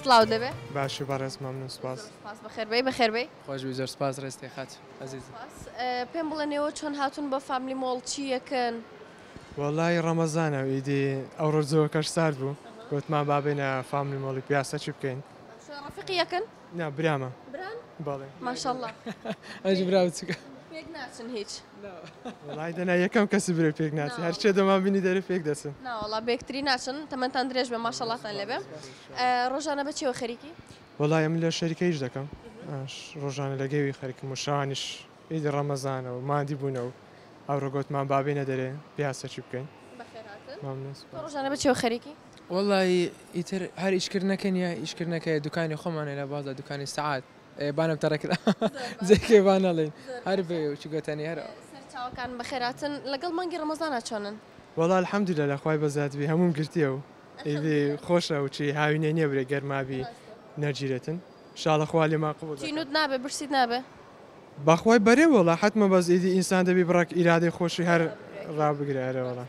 سڵاوت لێبێ. باشی بەڕێز مەمنون سوپاس. زۆر سوپاس بەخێربێی بەخێربێی. خۆش بی زۆر سوپاس ڕێزتێ خاتوو ئەزیزم. سوپاس پێم بڵێن ئێوە چۆن هاتوون بۆ فاملی مۆڵ چی ئەکەن؟ وەڵای ڕەمەزانە و ئیدی ئەوڕۆ جۆکەش سارد بوو گۆتمان با بێینە فاملی مۆڵی پیاسەکی بکەین. باشە ڕەفیقی یەکن؟ نا برامە. بران؟ بەڵێ. ماشاءاللە. ئەویش برا بچوکە. پێک ناچن هیچ. وەڵای دەنا یەکەم کەسی برێ پێک ناچن هەرچێ دەمان بینی دەرێ پێک دەچن. نا وەڵا بێکتری ناچن تەمەنتان درێژ بێ ماشاءاللەتان لێبێ. ڕۆژانە بە چیەوە خەریکی؟ وەڵای ئەمن لە شەریکە ئیش دەکەم ڕۆژانە لە گەوی خەریکم و شەوانیش ئیدی ڕەمەزانە و ماندی بوونە و ئەوڕۆ گۆتمان با بێینە دەرێ پیاسەکی بکەین. بەخێرهاتن. مەمنون تۆ سوپاس. ڕۆژانە بە چیەوە خەریکی؟ وەڵای ئیتر هەر ئیشکردنەکە نیە ئیشکردنەکەیە دوکانی خۆمانە لە بازاڕ دوکانی سەعات ئێ بانم تەڕکرا جێکێ با نەڵێین هەر بێ و چگۆتەنی هەر. سەرچاوەکان بەخێرهاتن لەگەڵ مانگی ڕەمەزانا چۆنن؟ وەڵا الحمدللە لە خوای بەزیاد بی هەمووم گرتیە و ئیدی خۆشە و چی هاوینێ نیە برێ گەرما بی نەگیرێتن شاڵە خوا لێمان قبوڵ دەکات. تینوت نابێ برسیت نابێ؟ بەخوای بەرێ وەڵا حەتمە بەس ئیدی ئینسان دەبی بڕەک ئیرادەی خۆشی هەر ڕابگرێ ئەرێ وەڵا.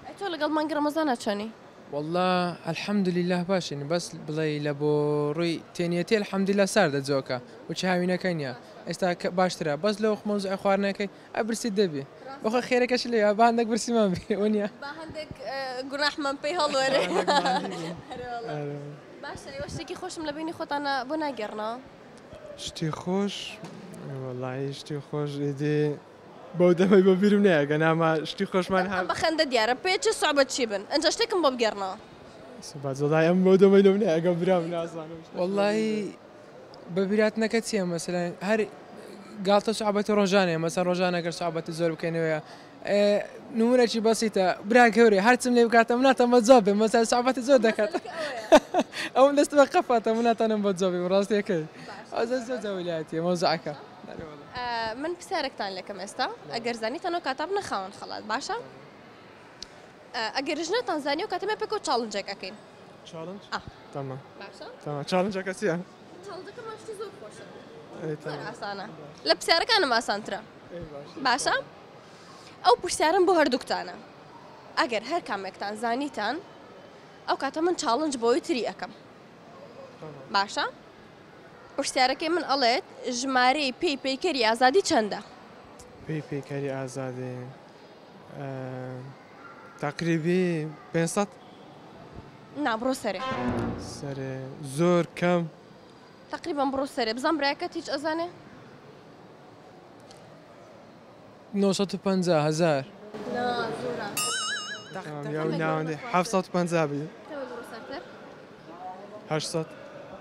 ئەی تۆ لەگەڵ مانگی ڕەمەزانا چۆنی؟ وەڵا الحمدللە باشین بەس بڵێی لە بۆ ڕووی تێنیەتی الحمدللە ساردە جۆکە وچ هاوینەکە نیە ئێستا باشترە بەس لەو مەوزوعی خواردنەکەی ئە برسیت دەبی بەخۆ خێرەکەش لێیە با هەندێک برسیمان بێ وەنیە؟ با هەندێک گوناحمان پێی هەڵوەرێ. باشە ئێوە شتێکی خۆشم لە بەینی خۆتانا بۆ ناگێڕنەوە؟ شتی خۆش وەڵایی شتی خۆش ئیدی بەو دەمەی بە بیرم نایە گەنا ما شتی خۆشمان هەر بە خەندە دیارە پێ چ سوعبەت چی بن ئەنجا شتێکم بۆ بگێڕنەوە. سوبات وەڵایی ئەم بەو دەمەی لەم نایە گەم برام نازانم وەڵایی بە بیراتنەکە چییە مەسەلەن هەر گاڵتە سوعبەتی ڕۆژانەیە مەسەن ڕۆژانە گەر سوعبەتی زۆر بکەینەوەیە نمونەکی بەسیتە برا گەورەی هەرچم لێ بکاتە من ناتەم بە جواب بێ مەسەلەن سوعبەتی زۆر دەکات ئەوم دەست بە قەفاتە من ناتانم بە جواب بێ ڕاستیەکەی ئەو زۆر زۆر ویلایەتیە مەوزوعەکە. من پرسیارێکتان لەکەم ئێستا ئەگەر زانیتان ئەو کاتە بنە خاوەن خەڵات باشە ئەگەرش نەتان زانی ئەو کاتە مە پێکەوە challenge ێک ئەکەین. challenge؟ ئا. تەمام. باشە. تەمام challenge ەکە چییە؟ challenge ەکەمان شتی زۆر خۆشە. زۆر ئاسانە. لە پرسیارەکانم ئاسانترە. باشە ئەو پرسیارم بۆ هەردووکتانە ئەگەر هەر کامێکتان زانیتان ئەو کاتە من challenge بۆی تری ئەەکەم باشە پرسیارەکەی من ئەڵێت ژمارەی پێی پەیکەری ئازادی چەندە؟ پێی پەیکەری ئازادی تقریبی 500 نا بڕۆ سەرێ سەرێ زۆر کەم تقریبا بڕۆ سەرێ بزان برایەکەت هیچ ئەزانێ؟ 950 هەزار. نا زۆرە. یاو ناوەندی 750 بی. تەوە بڕۆ سەرتر. 800.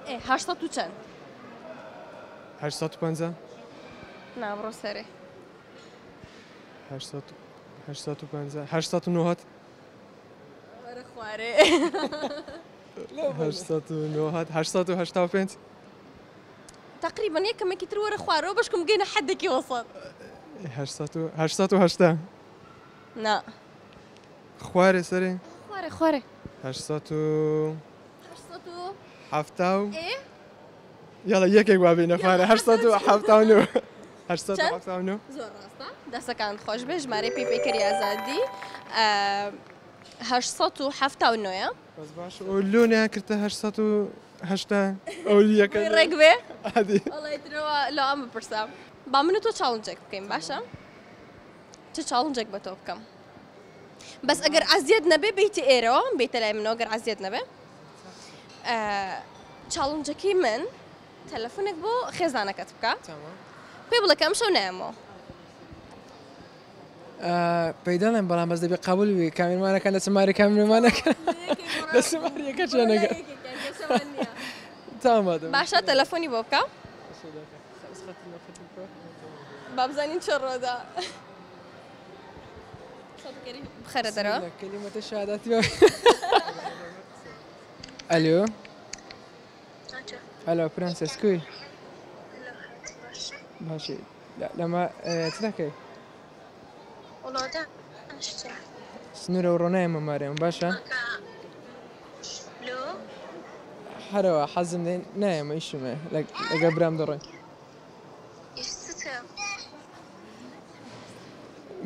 ئێ 800 و چەند؟ 850. نا بڕۆ سەرێ. 800 850 890. وەرە خوارێ. 890 885. تقریبا یەکەمێکی تر وەرە خوارەوە بەشکم بگەینە حەدێکی وەسەت. 880. نا. خوارێ سەرێ؟ خوارێ خوارێ. 800 و 870 و ئێ؟ یاڵا یەکێک وا بینە خوارێ 879. 879. زۆر ڕاستە دەستەکانت خۆش بێ ژمارەی پێی پەیکەری ئازادی 879 ە. بەس باش ئەو لۆنیان کردە 880 ئەو یەکە ڕێک بێ ئادی. وەڵای ترەوە لۆ ئەم بپرسە با من و تۆ challenge ێک بکەین باشە چ challenge ێک بە تۆ بکەم بەس ئەگەر عەزیەت نەبێ بیتە ئێرەوە بیتە لای منەوە گەر عەزیەت نەبێ challenge ەکەی من تەلەفۆنێک بۆ خێزانەکەت بکە پێ بڵێ کە ئەمشەو نایەمەوە. پێی دەڵێم بەڵام بەس دەبێ قبول بی کامیرمانەکان دەچم ماری کامیرمانەکە دەچم ماریەکە چێنەکە باشە تەلەفۆنی بۆ بکە با بزانین چ ڕۆدا بخەرە دەرەوە کلمة الشهادات ئەلۆ هەلۆ پرنسس کوی باشی لەمە چ دەکەی سنوورە و ڕۆنایمە مارێم باشە هەرەوە حەزم لێ نایەمە ئیشمە لەگە برام دەڕۆین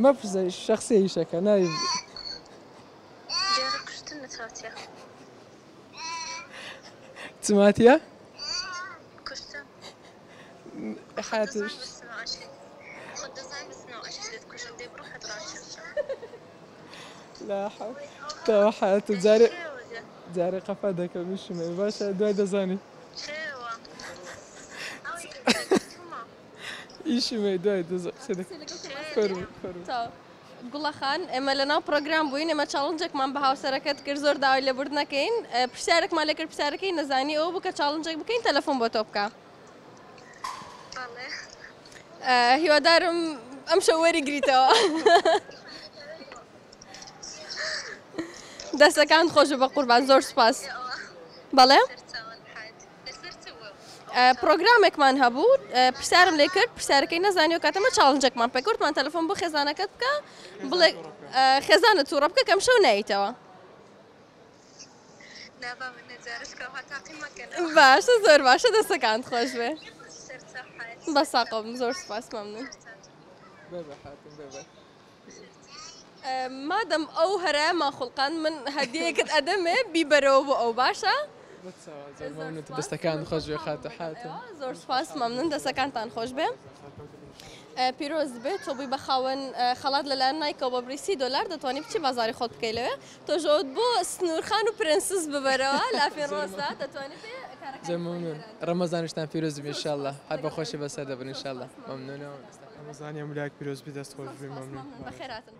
مەپرسە شخصی ئیشەکە ناوی چماتیە؟ کوشتم. حیاتش لا حول تەوا حیاتم جارێ جارێ قەفا دەکەم ئیشم هەیە باشە دوای دەزانی ئیشم هەیە دوای دەزانی قسە دەکەم فەرموو فەرموو. تەواو گوڵە خان ئێمە لەناو پڕۆگرام بووین ئێمە challenge ێکمان بە هاوسەرەکەت کرد زۆر داوای لێبوردن ئەکەین پرسیارێکمان لێ کرد پرسیارەکەی نەزانی ئەوە بوو کە challenge ێک بکەین تەلەفۆن بۆ تۆ بکا هیوادارم ئەم شەو وەریگریتەوە. دەستەکان خۆش بە قوربان زۆر سوپاس. بەڵێ پرۆگرامێکمان هەبوو پرسیارم لێ کرد پرسیارەکەی نەزانی و کاتەمە challenge ێکمان پێ کردمان تەلەفۆن بۆ خێزانەکەت بکە بڵێ خێزانت تووڕە بکە کەم شەو نایتەوە. باشە زۆر باشە دەستەکانت خۆش بێ بەساقم زۆر سپاس مەمنون. مادەم ئەو هەرایەمان خوڵقاند من هەدیەیەکت ئەدەمێ بیبەرەوە بۆ ئەو باشە؟ دەستەکان خۆش بێ خاتە حاتم. زۆر سپاس مەمنون دەستەکانتان خۆش بێ. پیرۆز بێت تۆ بووی بە خاوەن خەڵات لەلایەن نایکەوە بە بڕی 30 دۆلار دەتوانی بچی بازاری خۆت بکەی لەوێ تۆش ئەوت بۆ سنوورخان و پرنسس ببەرەوە لافین ڕۆزدا دەتوانی بێ زۆر مەمنون ڕەمەزانیشتان پیرۆز بێ ئینشاءاللە هەر بە خۆشی بەسەر دەبن ئینشاءاللە مەمنونەوە ڕەمەزانی هەموو لایەک پیرۆز بی دەست خۆش بی مەمنون. بەخێراتن.